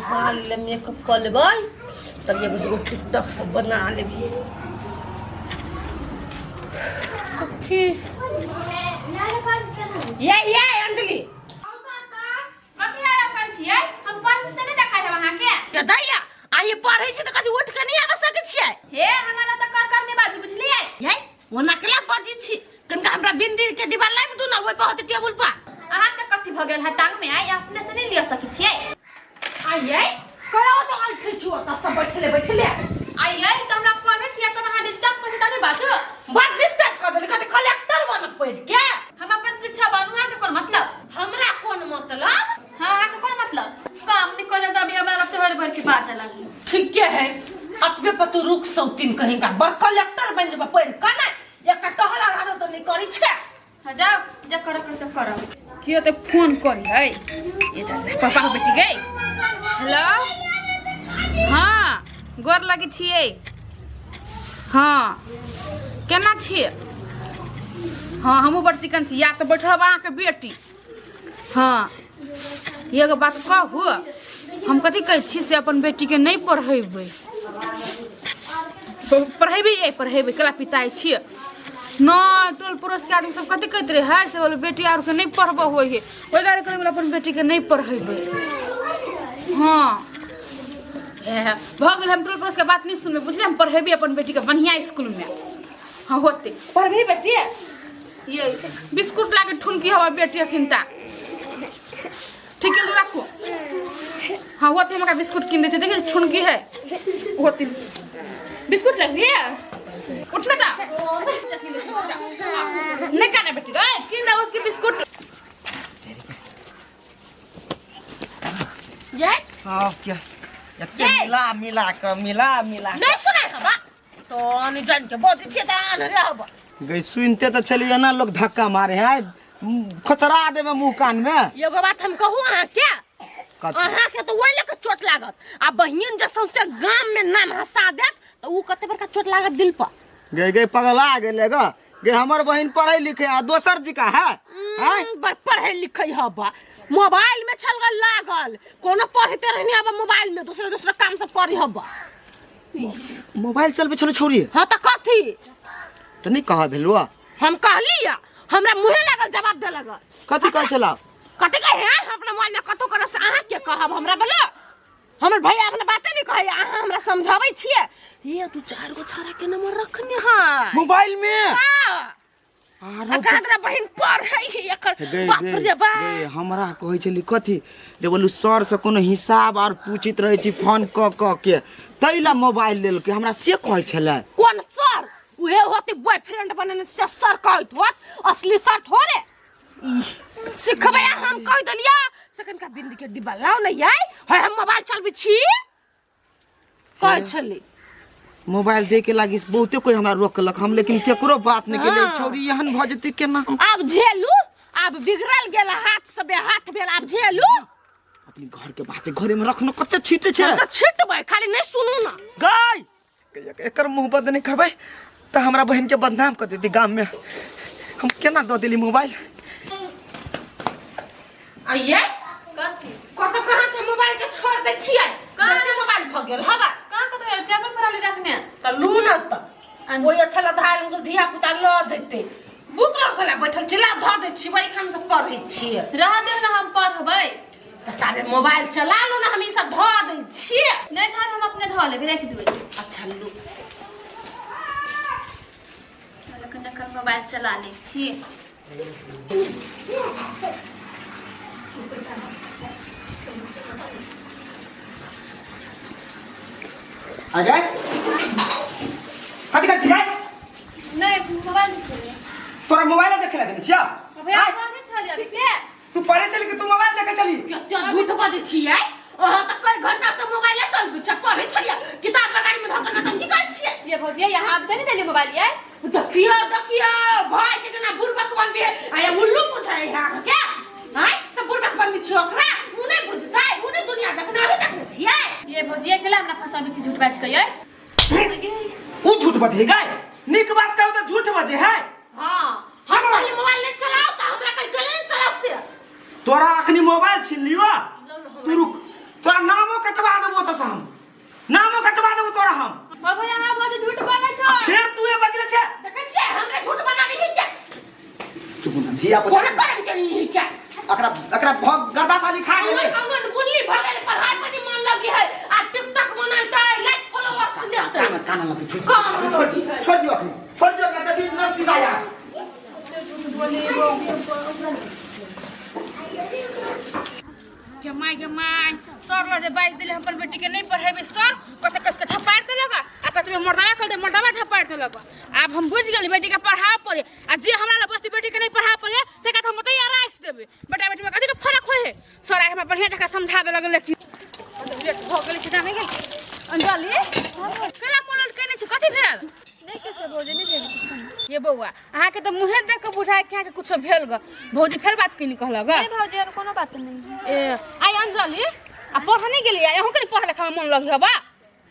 नहा ले मेकअप कऽ लेबै तब एगो दूगो टिकटॉक सब बना लेबै। कथी ये ये अंजलि? कथी आया अपन छियै? हम पढ़ से नहीं देखाय हम अहाँ के। ये दैया आ ये पढ़ै छी तऽ कथी उठ के नहि आबि सकै छियै? हे, हमरा लग तऽ कर कर नहीं बाजू, बुझलियै? ये ओना केला बजै छी? कनिका हमरा बिंदी के डिब्बा लाबि दू ने, ओहि पर होतै टेबुल पर। अहाँ के कथी भऽ गेल है टांग में? आइ अपने से नहीं लिअ सकै छियै? आ ये करा तो आइ खै छी ओतऽ सब बैठले बैठले। आइ ये तऽ हमरा पढ़ै छियै तब अहाँ डिस्टर्ब करै छी तऽ नहीं बाजू। बड़ डिस्टर्ब कर देली। कथी कलेक्टर बनब पढ़ि के? हम अपन इच्छा बनू, अहाँके कोन मतलब? हमरा कोन मतलब? हाँ, अहाँके कोन मतलब? काम नहीं कऽ तऽ अभी हमरा चोहर भर के बाजऽ लागी। ठीके है, अतबे पर तू रुक सौतीन कहीं का बड़ कलेक्टर बन जेबा पढ़ि के। ने एकटा टहला रहल तऽ नहि करै छै। हाँ, जाओ जे करऽ के से करऽ। कियो तऽ फोन करी है ये जा जा, पापा के बेटी गई। हेलो, हाँ, गोर लगै छियै। हाँ, केना छियै? हाँ, हमहूँ बड़ चिकन छी। या तऽ बैठल रहब अहाँके बेटी। हाँ, एगो बात कहू, हम कथी कहै छी से अपन बेटीके नहि पढ़ेबै? पढ़ेबै ये, पढ़ेबै कला पिताइ छियै नहि। टोल पड़ोसके आदमी सब कथी कहैत रहै है से बोले बेटी आरके नहि पढ़बऽ होइ है, ओहि दुआरे कहलियै अपन बेटीके नहि पढ़ेबै। हाँ, ए, भऽ गेल। हम टोल पड़ोसके बात नहि सुनबै, बुझलियै? हम पढ़ेबै अपन बेटीके बढ़िआँ इसकुलमे। हाँ, होतै। पढ़बही बेटी? ये बिस्कुट लाके ठुनकी हवा बेटी अखिन ता। ठीक है, राखू। हाँ, होते। हमरा बिस्कुट किन दै छै, देखिए ठुनकी है। होते बिस्कुट लग लिया। उठ बेटा, नहीं खाना बेटी? ए, किन दो की बिस्कुट। ये सब के एते मिला मिला के मिला मिला नहीं सुनाय हबा तो नहीं जान के बजै छियै तऽ आन रहब। गई सुनते तऽ छलियै ना लोग धक्का मारे है, खोचरा देबे मुंह कान में। एगो बात हम कहू अहाँके? कथी? अहाँके तऽ ओहि लऽ कऽ चोट लागत आ बहिन जे सौंसे गाम में नाम हंसा देत तऽ उ कते बड़का चोट लागत दिल पर। गई गई, पगला गेले ग। गे, हमर बहिन पढ़ै लिखे आ दोसर जी का है हैं? बड़ पढ़ै लिखै हबा, मोबाइल में छल गल लागल। कोनो पढ़ते रहनी हबा, मोबाइल में दूसरा दूसरा काम सब करी हबा। मोबाइल चलबै छलो छौरी? हाँ तऽ कथी? तऽ नहि कह भेलुआ? हम कहली या, हमरा मुहे लागल जवाब दे लगल। कथी कहै छला? कथी कहे है, हम अपना मोबाइल में कथो करब से अहाँ के कहब हमरा? बोलो, हमर भैया अपना बाते नहीं कहे, अहाँ हमरा समझाबै छियै। ये तू चार गो छाड़ा के नंबर रखने है मोबाइल में? हाँ। आरो आ कहत रहे बहिन पढ़ै है एकर। गई बाप गई रे बाप। गई, हमरा कहै छली कथी जे बोलू सर से कोनो हिसाब आर पूछैत रहै छी फोन कऽ कऽ के, ताहि ला मोबाइल लेलकै, हमरा से कहै छलै। कोन सर? उहे होते बॉयफ्रेंड बनेने से सर कहैत होत, असली सर थोड़े। ई, सिखबै आ हम कहि देलिया सेकंड का बिंदी के डिब्बा लाओ ने याई है, हम मोबाइल चलबै छी कहै छली। मोबाइल दे के लागी बहुते कोई हमरा रोकलक हम, लेकिन केकरो बात नहीं केलियै। हाँ। छौरी एहन भऽ जेतै केना हम? आब झेलू, आब बिगड़ल गेल, हाथ से बेहाथ भेल, आब झेलू। अपनी घर के बात घरे में रखनो, कते छीटे छै। हम तऽ छिटबै, खाली नहीं सुनू ना। गाय, एकर मुंह बंद नहीं करबै तऽ हमरा बहिन के बदनाम कर देती गाम में। हम केना दऽ देली मोबाइल? आइए। कथी? कत कहाँ के मोबाइल के छोड़ दै छियै? कहाँ? बेसी मोबाइल भऽ गेल हवा। कहाँ कतौ टेबल पर आली रखने। तऽ लू न तऽ ओहि अच्छा लग धार उनकर धिया पुता लऽ जेतै। बुक लऽ गेला बैठल चिल्ला धऽ दै छियै, बड़ी खान से पढ़ै छियै। रह देब ना, हम पढ़बै। तऽ ताबे मोबाइल चला लू ने, हम ई सब धऽ दै छियै। नहीं धर, हम अपने धऽ लेबै, राखि देबै। अच्छा लू। कन मोबाइल चला लै छी। आ गए? कथी करै छियै? नहीं, मोबाइल देखै। तोरा मोबाइल देखे ला देने छियै? भैया आँय? पढ़ै छलियै अभी के। तू पढ़े छली कि तू मोबाइल देखे छली? कते झूठ बजै छियै अहाँ तऽ, कई घंटा से मोबाइले चलबै छै। पढ़ै छलियै, किताब बगाड़ी में धऽ कऽ नौटंकी करै छियै। ये भौजी, यहाँ हाथ नहीं देली मोबाइल ये। देखियो देखियो भाई के केना बुड़बक बनबी है आ ये उल्लू बुझै है अहाँके। आँय, से बुड़बक बनबी छियै ओकरा, उ नहि बुझतै, उ नहि दुनिया देखने, अहीं देखने छियै। ये भौजी, अकेला हमरा फंसाबै छी झूठ बाजि के ये। उ झूठ बजे गए? नीक बात कहू तऽ झूठ बजे है? हाँ, हम कहली मोबाइल नहीं चलाओ तऽ हमरा कहि गेलै नहीं चलाओ से। तोरा अखनी मोबाइल छीन लियो, तू रुक, तोरा नामो कटवा। धिया पुता कोन करम के नहीं क्या एकरा एकरा भग गर्दा साली खा गेलै। अमन बुल्ली भऽ गेल, पढ़ाई पर नहीं मन लगी है आ टिकटॉक बनाइते लाइक फॉलोअर्स लेते। कान कान लगे, छोड़ कान छोड़ लगी है। छोड़ दियो अखनी, छोड़ दियो एकरा, देखी नर्ती जाया। के my के my, sir ल जे बाजि देले हम अपन बेटी के नहीं पढ़ेबै सर, कते कस के थपाड़ देलक आ ततबे मर्दावा कल दे मर्दावा थपाड़ देलक। आब हम बुझि गेली बेटी के पढ़ाबऽ पड़े आ जे हमरा लग बस्ती बेटी के नहीं पढ़ाबऽ पड़े तकरा तऽ हम ओतहि अराइस देबै। बेटा बेटी में कथी के फरक होइ है? सर आइ हमरा बढ़िया जकाँ समझा देलक, लेकिन लेट भऽ गेलै कि जाने गेल। अंजलि केना मोल केने छी, कथी भेल? नहि किछो भौजी, नहि भेल किछो। ये बौआ, अहाँके तऽ मुँहे देख कऽ बुझाय कि अहाँके कुछो भेल ग। भौजी फेर बात की कहलक ग? नहि भौजी, आर कोनो बात नहि। ए आइ अंजलि आ पढ़ऽ नहि गेलियै? अहूँके नहि पढ़ऽ लिखऽमे मन लगी हबा?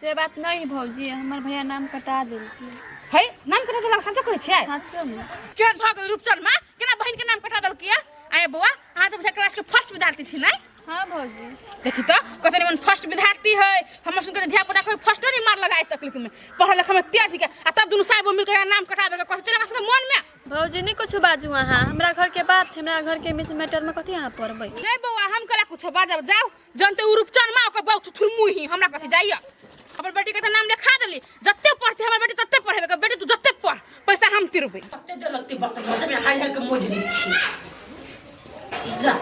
से बात नहि भौजी, हमर भैया नाम कटा देलकै। है नाम कटा देलक? सच कहै छियै? साचोमे। केहन भऽ गेल रूपचन माँ, केना बहिनके नाम कटा देलकै? आय बौआ, अहाँ तऽ बुझाय क्लासके फर्स्ट विद्यार्थी छी नहि? हाँ भौजी। देखी तऽ कते निमन फर्स्ट विद्यार्थी है, हमर सुनके धिया पुता कोई फर्स्टो नहीं मार लगाए तकलीफ में, पढ़ल लिखल में तेज के आ तब दुनू साहेब मिलके नाम कटा देलकै। कथी चलक सबके मन में? भौजी नहीं कुछ बाजू अहाँ, हमरा घर के बात, हमरा घर के मैटर में कथी अहाँ पढ़बै? नहीं बौआ, हम कला कुछ बाजब, जाओ जनते उ रूपचन माँ ओकर बहुत थुरमुही, हमरा कथी जाइए। अपन बेटी के तऽ नाम लिखा देली, जते पढ़ते हमर बेटी तते पढ़ेबे, बेटी तू जते पढ़ पैसा हम तिरबै। कते देलक ते बर्तन मजबे हाय हाय के मोज दै छी। जा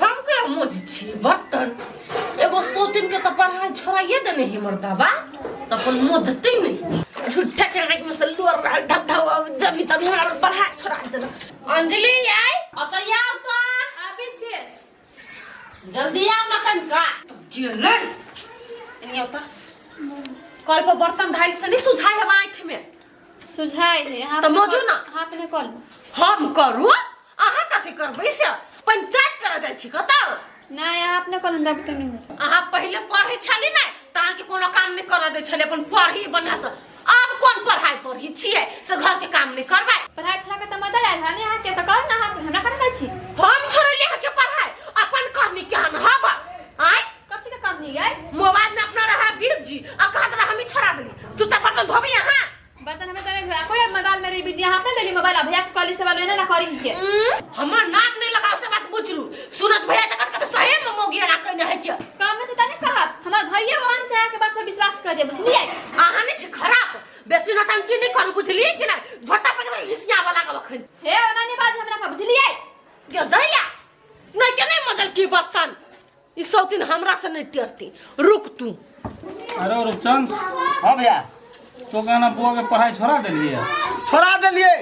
हम केना मोज छी बर्तन? एगो सौतिन के तऽ पढ़ाई छोड़ाइए देने ही मर्दाबा, तऽ अपन मोजतै नहि। झूठा के आँखि में से लोर रहल धप धप, जबी तभी हमरा पढ़ाई छोड़ा देलक। अंजलि आइ ओतऽ आउ तऽ। आबै छियै। जल्दी आओ ना कनका। गेलै एनी आओ तऽ। कल पर बर्तन धाइल से नहीं सुझाय हवा आँखि में? सुझाय है। अहाँ तऽ मौजू ना। अहाँ अपने करू। हम करू? अहाँ कथी करबै से? पंचायत करऽ जाइ छी कतौ? नहि, अहाँ अपने करू, हमरा बुते नहि होत। अहाँ पहिले पढ़ै छली ने तऽ अहाँके कोनो काम नहि करऽ दै छलै, अपन पढ़ी बढ़िआँ से। आब कोन पढ़ाई पढ़ी छियै से घर के काम नहि करबै? पढ़ाई छोड़ा के तऽ मजा आयल है ने अहाँके, तऽ करू ने अहाँ, हमरा कथी कहै छी? हम छोड़लियै अहाँके पढ़ाई? अपन करनी केहन हब आँय? कथी के करनी यै? मोबाइल में अपना रहा बिजी आ कहत रहा हमी छोड़ा देली। जूता बर्तन धोबी अहाँ? बर्तन हमें तो नहीं धोया, कोई मोबाइल में रही बिजी, अहाँ अपने देली मोबाइल आ भैया के कहली से वाला ना करी के। हमर नाम नहीं लगाओ से बात बुझलू। सुनत भैया तक कत सही में मौगी ना कहने है के। काम में तो नहीं कहत, हमर भैया वहां से आके बात पर विश्वास कर बुझलियै? अहाँ नहीं छी खराब, बेसी नौटंकी नहीं करू बुझलियै कि नहीं? झोटा पकड़ के घिसिया वाला के अखन। हे ओना नहीं बाज हमरा पर बुझलियै? गे दैया नहीं के नहीं मजल की बर्तन ई सौतीन हमरा से नहीं टेरती, रुक तू। अरे रूपचंद। हाँ भैया। तो कहना बुआ के पढ़ाई छोड़ा देलिए? छोड़ा देलिए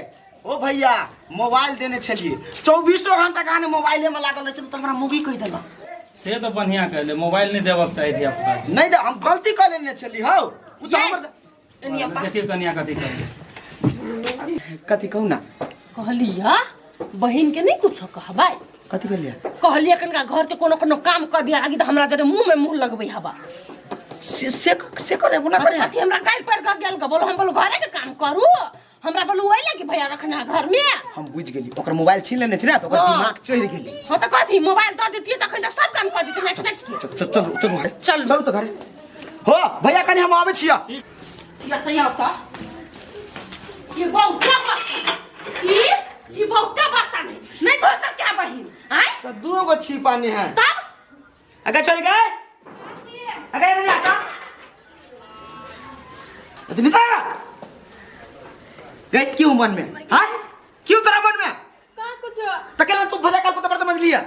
ओ भैया, मोबाइल देने छलिए 24 घंटा कहानी मोबाइले में लागल रहे छलै, तऽ हमरा मौगी कहि देलक। से तऽ बढ़िया कहले, मोबाइल नहीं देबक चाही धिया पुता के। नहीं दे, हम गलती कऽ लेने छली हौ, उ तऽ हमर एनी अपा। देखियौ कनिया कथी कहलिए। कथी कहू ना? कहलिया बहिन के नहीं कुछो कहबै। कथी कहलिए? कहलिए कनका घर के कोनो कोनो काम कऽ दिया आगे तऽ हमरा जरे मुंह में मुंह लगबै हवा। से से से करे ना करे। कथी हमरा गारि पड़ के गेल ग, बोलो हम बोलो घरे के काम करू, हमरा बोलो ओइ लगी भैया रखना घर में। हम बुझ गेली, ओकर मोबाइल छीन लेने छै ने तऽ ओकर हाँ। दिमाग चढ़ि गेलै। हाँ तऽ कथी मोबाइल दऽ दितियै तखन तऽ सब काम कऽ दितियै नाचि नाचि के। चल, चल, चलू, चलू घरे। चलू। चलू तऽ घरे। हो भैया कनी हम आबै छियै। या तऽ या तऽ। ई बहुते बर्तन, ई बहुते बर्तन है, नहीं धो सके बहिन। आँय? तऽ दू गो छिपा ने है। तब? अगर चल गए? अगर नहीं आता? तो निशा! गए क्यों मन में? हाँ? क्यों तेरा मन में? कहाँ कुछ? तो केला तू भले कल को तो बर्तन मज लिया।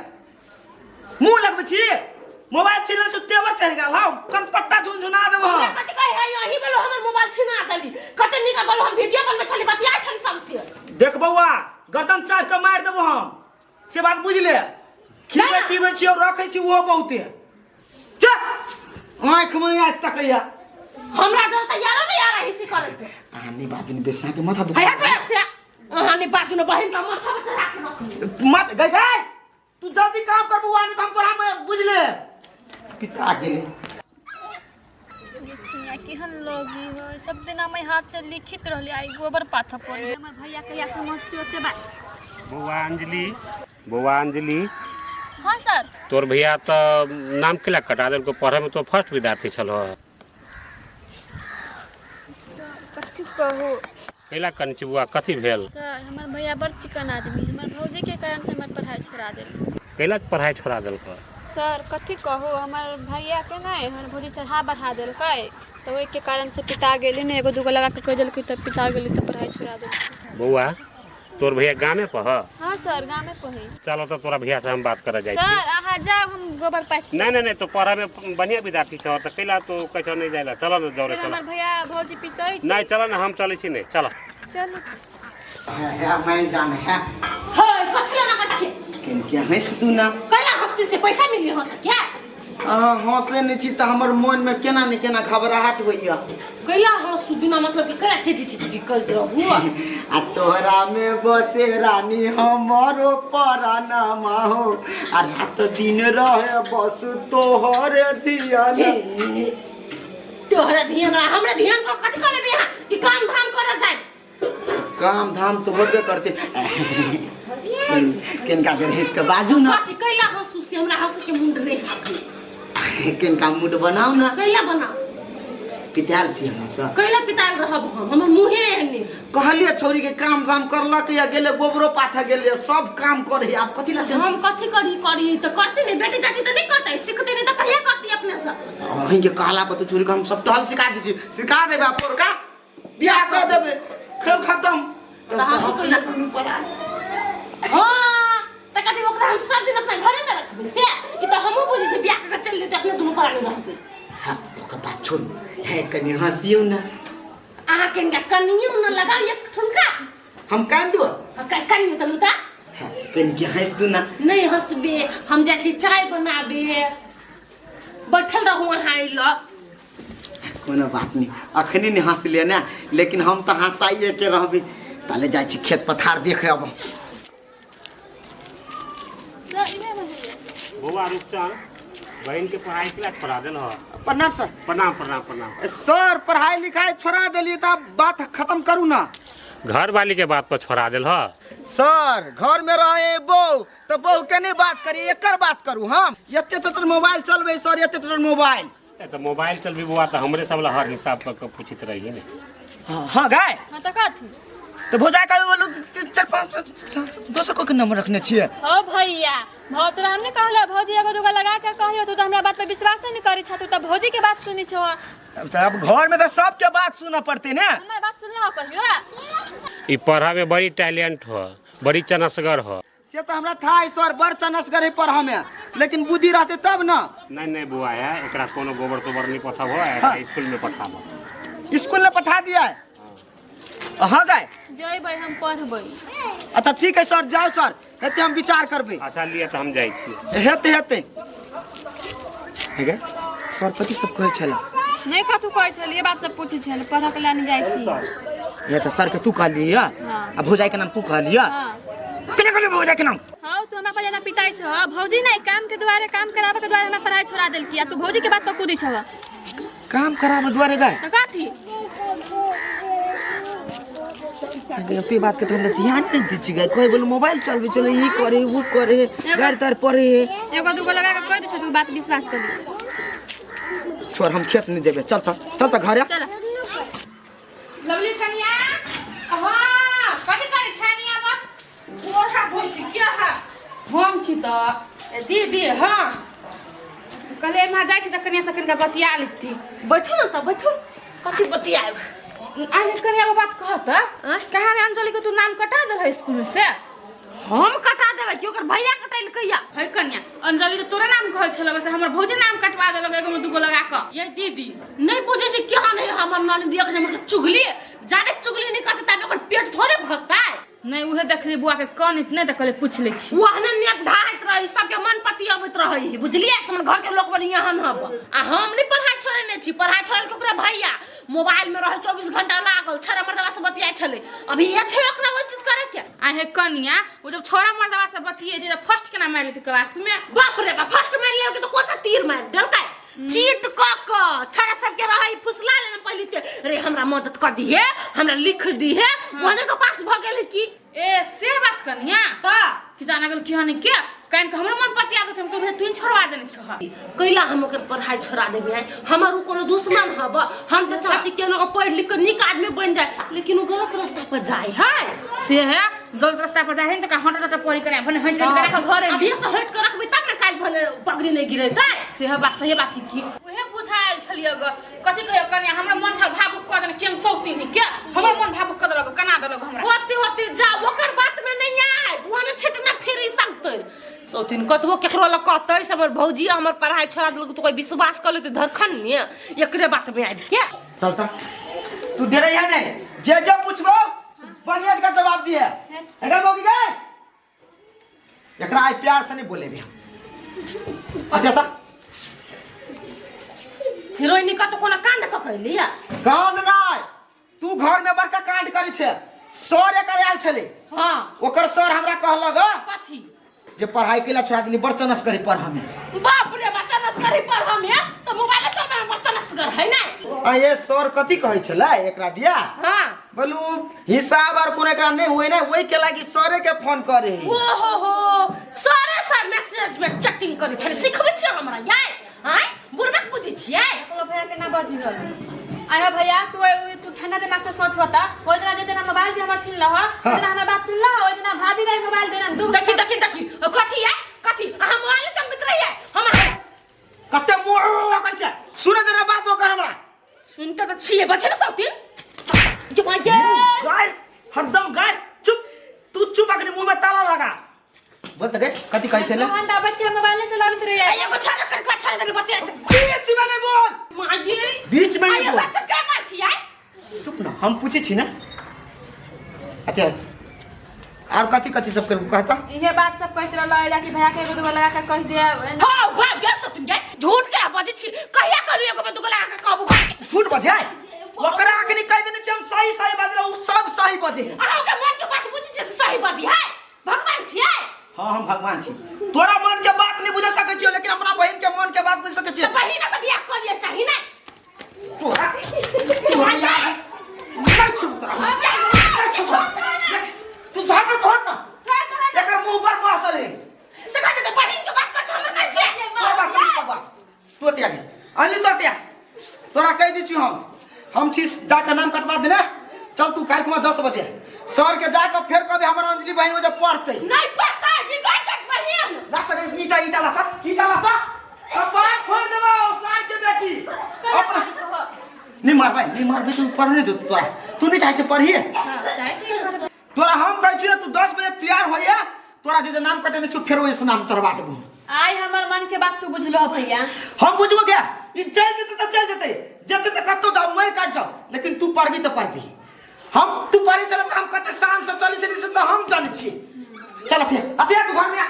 मुंह लगबै छी? मोबाइल छीन लेने छौ, तेवर चढ़ि गेल हौ, कनपट्टा झुनझुना देबौ हम। हमरा कथी कहै है, यही बोलो हमर मोबाइल छिना देली। कते नीक बोलो हम वीडियो बनबै छली, बतियाइ छली सबसे। देख बौआ, गर्दन चापि कऽ मारि देबौ हम, से बात बुझि ले। खिबै ना। पीबै छी और रखै छी ओहो बहुते। जा, आँखिमे आँखि तकैया। हमरा डर तऽ यारो नहि आ रही सी करैत। अहाँ नहि बाजू ने बेसी, अहाँके माथा दुखा। है हटो से, अहाँ नहि बाजू ने, बहिन के माथा पर चढ़ा के रखू। मत गई गई, तू जल्दी काम कर बौआ, नहीं तो हम तोरा में बुझ ले पिता गेले। ये छिया केहन लगी है, सब दिन हम हाथ से लिखित रहले, आई गोबर पाथ पड़ी। हमर भैया कहिया से मस्ती होते बा। बौआ अंजलि, बौआ अंजलि। हाँ सर। तोर भैया तो नाम केला कटा देलको, पढ़े में तो फर्स्ट विद्यार्थी छल। कथी कहू? कैला कन छी बौआ कथी भेल सर हमर भैया बड़ चिकन आदमी हमर भौजी के कारण से हमर पढ़ाई छोड़ा देल कैला पढ़ाई छोड़ा देलक सर कथी कहू हमर भैया के नहि हमर भौजी चढ़ा बढ़ा देलकै तऽ ओहिके कारण से पिता गेली ने एगो दूगो लगा के कहि देलकै तऽ पिता गेली तऽ पढ़ाई छोड़ा देलकै बौआ तोर भैया गामे पर ह हाँ सर गामे पर है चलो तो तोरा भैया से हम बात करे जाइ छी सर अहाँ जाउ हम गोबर पाथि नहीं नहीं नहीं तो पढ़े में बढ़िया विद्यार्थी छौ तऽ कैला तो कैसो नहीं जाइला चलो ना दौड़े चलो हमर भैया भौजी पितै नहीं चलो ना हम चलै छी नहीं चलो चलू है मैं जान है हे कथी लगा के छियै केन के हंस तू ना कैला हस्ती से पैसा मिली हंस क्या अहाँ हंसे नहीं छी तऽ हमर मन में केना ने केना घबराहट होइया कैला हंसू बिना मतलब के कैला ठी ठी ठी ठी करैत रहू आ तोहरा में बसे रानी हमारो परानामा हो आ रात दिन रहे बस तोहरे धियान तोहरा ध्यान रहा हमरा ध्यान को कथी कर लेबे यहाँ ई काम धाम करे जाए काम धाम तो होबे करते किनका देर हंस के बाजू ना कथी कैला हंसू से हमरा हंस के मुंड नहीं हाथे किनका मूड बनाऊ ना कैला बनाओ पिताल छी हमरा सब कैला पिताल रहब हम हमर मुहे एहने कहलिए छौरी के काम धाम करलक या गेले गोबरो पाथा गेले सब काम करे आब कथी ला हम कथी करी करी तऽ करते नहीं बेटी जाति तऽ नहीं करते सीखते नहीं तऽ कहिया करती अपने से अहीं के कहला पर तो छौरी के हम सब टहल सिखा दै छी सिखा देबै आ पोरका बियाह कर देबै खेल खत्म तऽ हँसू कैला दुनू पड़ा हाँ तऽ कथी ओकरा हम सब दिन अपना घरे में रखबै से ई तऽ हमहूँ बुझै छियै बियाह कऽ के चलि जेतै अपने दुनू प्राणी रहतै हाँ ओकर बात छोड़ू है कनि हँसियौ ना अहाँके हिनका कनियो न लगाउ एक ठुनका हम कान दू हाँ, कनियो तलू तऽ हाँ, कनि के हँसि दू ना नहीं हंसबे हम जाइ छी चाय बनाबे बैठल रहू अहाँ एहि लग कोनो बात नहीं अखनी नहीं हंसलिए ने लेकिन हम तऽ हंसाइए के रहबे ताले जाइ छी खेत पथार देखे अब बौआ रुपचन बहन के पढ़ाई के लिए छोड़ा देल प्रणाम सर प्रणाम प्रणाम प्रणाम सर पढ़ाई लिखाई छोड़ा देलिए तऽ आब बात खत्म करू ना घर वाली के बात पर छोड़ा देल ह सर घर में रहे बहू तो बहू के नहीं बात करी एकर बात करू हम एते तो मोबाइल चलबे सर एते तो मोबाइल ए तऽ मोबाइल चलबी बौआ तऽ हमरे सब ला हर हिसाब कऽ के पूछित रही ने हाँ हाँ गाय हाँ तऽ कथी तो भौजा का बोलू चार पाँच दोसर को के नंबर रखने छियै हो भैया भौ तोरा हम नहीं कहलो भौजी एगो दूगो लगा के कहियो तू तो हमरा बात पर विश्वास नहीं करी छा तू तो भौजी के बात सुनी छो अब तो अब घर में तो सबके बात सुनऽ पड़ते ने हमर बात सुनला हो कहियो ई पढ़ा में बड़ी टैलेंट हो बड़ी चनसगर हो से तो हमरा था सर बड़ चनसगर है पढ़ऽ में लेकिन बुद्धि रहते तब ना नहीं नहीं बुआ है एकरा कोनो गोबर तोबर नहीं पठाबो एकरा स्कूल में पठाबो स्कूल में पठा दिया है हाँ गाय जइबै हम पढ़बै अच्छा ठीक है सर जाओ सर हेते हम विचार करबै अच्छा लिए तऽ हम जाइ छी हेते हेते हे गे सर कथी सब कहै छला नहि कथू कहै छलियै बात सब पूछै छलै पढ़ऽ के लए नहि जाइ छी ये तऽ सर के तू कहलियै हाँ। आ भौजाई के नाम तू कहलियै हाँ केना कहलियै भौजाई के नाम हाँ तू हमरा पर ज्यादा पिटाइ छह भौजी नहि काम के दुआरे काम कराबे के दुआरे हमरा पढ़ाई छोड़ा देलकी आ तू भौजी के बात पर कूदै छह काम कराबे दुआरे गाय तऽ कथी एते बात के तो हमरा ध्यान नहीं दै छी गाय कोई बोले मोबाइल चलबे चले ई करे वो करे गाड़ी तार पढ़े एगो दूगो लगा के कहि दै छौ तू बात विश्वास कर लै छोड़ हम खेत नहीं देबे चल त चल त घरे चल लवली कनिया हाँ कथी करै छनिया बा कोठा धोइ छी क्या है हम छी तऽ दीदी हाँ कहले एम्हर जाइ छी तऽ कनिया से कनिका बतिया लेती बैठू ने तऽ बैठू कथी बतियाएब आइ कनिया एगो बात कहत कहाँ रे अंजलि के तू नाम कटा देल स्कूल में से हम कटा देबै कि ओकर भैया कटेलकै या है कनिया अंजलि तऽ तोरे नाम कहै छलौ से हमर भौजी नाम कटवा देलक एगो में दूगो लगा कऽ ये दीदी नहीं बुझे छी केहन है हमर ननदी अखन हमर चुगली जादे चुगली नहीं करते ताबे ओकर पेट थोड़े भरतै नहीं उहे देखली बुआ के कान इतने तऽ कहले पूछ लै छी ओहने नेक ढाहैत रही सबके मन पति अबैत रही बुझलियै से हमर घर के लोक बड़ी एहन हब आ हम नहीं पढ़ाई छोड़ने छी पढ़ाई छोड़ल के ओकरा भैया मोबाइल में रहे 24 घंटा लागल छड़ा मर्दवा से बतियाइ छलै अभी ये छै ओकरा ओहि चीज करे के आ हे कनिया ओ जब छोरा मर्दवा से बतिये जे फर्स्ट केना मारि लेतै क्लास में बाप रे बाप फर्स्ट मारि लेलकै तऽ कोन सा तीर मारि देलकै चीट क क छड़ा सबके रहै फुसला लेने पहली ते रे हमरा मदद क दिहे हमरा लिख दिहे ओहने के पास भ गेलै की ए से बात कनिया त कि जाना गेल कि हन के कान के हमरो मन पतिया देत, हम कहबै तू छोड़वा देने छह। कैला हम ओकर पढ़ाई छोड़ा देबे है? हमर उ कोनो दुश्मन हब? हम तऽ चाहै छी केनो पढ़ि लिख के नीक आदमी बनि जाए, लेकिन उ गलत रास्ता पर जाए है। से है, गलत रास्ता पर जाए है तऽ हट हट पढ़ी करे भने हट हट के राख घरे में। अभी से हट के रखबी तब ने काल्हि भने पगड़ी नहीं गिरेतै। से है बात, सही बात है। की उहे बुझायल छलियै ग, कथी कहियो कनिया, हमरा मन छल भावुक कऽ देने केन सौती के, हमर मन भावुक कऽ देलक, कना देलक हमरा। होते होते जा, ओकर बात में नहीं आए, भने छिटना फेरी सकतै। सौतीन कतबो केकरो लग कहतै से हमर भौजी हमर पढ़ाई छोड़ा देलक तऽ कोई विश्वास कर लेतै? धरखन ने एकरे बात में आबि के। चलता, तू डरे है नहीं, जे जे पूछबो बढ़िया का जवाब दिए। एकरा मौगी गए, एकरा आई प्यार से नहीं बोले भी। अच्छा ता हीरोइन का तो कोनो कांड कऽ कैली? कांड नहीं, तू घर में बड़का कांड करै छे। सर एकर आयल छले। हाँ। ओकर सर हमरा कहलक कथी? जे पढ़ाई के ला छोड़ा दिली, बड़ चनस करी पढ़ हमें। बाप रे, बच्चा नस्करी पर हम है तो मोबाइल चलबे में बच्चा नस्कर है ना। आ ये सर कथी कहै छलै एकरा दिया? हाँ। बोलू हिसाब आर कोनो एकरा नहीं हुए ना, वही के लागी सरे के फोन करे। ओ हो हो, सारे सर मैसेज में चैटिंग करे छले, सिखबै छै हमरा यार? आय बुरबक बुझै छियै? बोलो भैया के ना बाजी हो। आयो भैया, तू तू ठंडा दिमाग से सोच होता। ओइ दिना जे दिना मोबाइल से हमर छीन लह, ओइ दिना हमर बाप छीन लह, ओइ दिना भाभी रे मोबाइल देना दू। देखी देखी देखी, कथी है कथी? अहाँ मोबाइल चलबैत रहियै हम कते मुँह कर छै, सुने देना बात ओकर हमरा। सुनते तऽ छियै, बचे ने सौतीन जो ये गार हरदम गार। चुप, तू चुप, अखनी मुंह में ताला लगा। बोल त गे, कथी कहै छले? दू घंटा बैठ के मोबाइल नहीं चलाबैत रहियै। एगो छाला कर के छाला देने बतिया। बीच में नहीं बोल। मागी। बीच में नहीं आइए बोल। सच के मार छियै। चुप ना, हम पूछे छी ना। अते और कथी कथी सब कर कहता? इहे बात सब कहैत रहलो जाकि भैया के एगो दूगो लगा के कह दिया। हां भाग गया सतुन गे, झूठ के बजै छी। कहिया कहलियै एगो में दूगो लगा के कहबू भाग? झूठ बजे ओकरा अखनी कह देने छी हम, सही सही बजले, उ सब सही बजे। अहाँ के मन के बात बुझै छियै से सही बजी है? भगवान छियै? हाँ, हम भगवान छी। तोरा मन के बात नहीं बुझ सकै छियो, लेकिन अपना बहिन के मन के बात बुझ सकै छियै। तऽ बहिन से बियाह कऽ लिअ चाही ने। तोरा तोरा नहीं छोड़ू तोरा, नहीं छोड़ू। तू धर ना, धर ना एकर मुंह पर बसल है। तऽ कहते तऽ बहिन के बात कर, हमर कहै छियै। तोरा बात नहीं बाबा, तू अते आगे अंजलि, तू अते आ। तोरा कह दी छी हम छी जाके नाम कटवा देने। चल तू काल्हि खुमा 10 बजे सर के जाके फेर कहबे हमर अंजलि बहिन ओ जे पढ़तै। नहीं पढ़तै, बिगड़ जात बहिन। लाता ईटा ईटा लाता ईटा लाता कपार फोड़ देबो सार के बेटी। अपना नहीं मारबै, नहीं मारबै, तू पढ़ने दे। तोरा तू नहीं चाहै छै पढ़िए? तोरा हम कहै छी ने, तू 10 बजे तैयार होइए, तोरा जे जे नाम कटेने छु फेर ओहिसँ नाम चढ़वा देबो। आइ हमर मन के बात तू बुझलो भैया? हम बुझबो क्या? ई चलि जेतै तऽ चलि जेतै, जेतै तऽ कतौ जाओ, मरि काट जाओ, लेकिन तू पढ़बी तऽ पढ़बी। हम तू पढ़ै छले तऽ हम कते शान से चलै छली से तऽ हम जानै छी। चल अते अते, तू घरमे आ।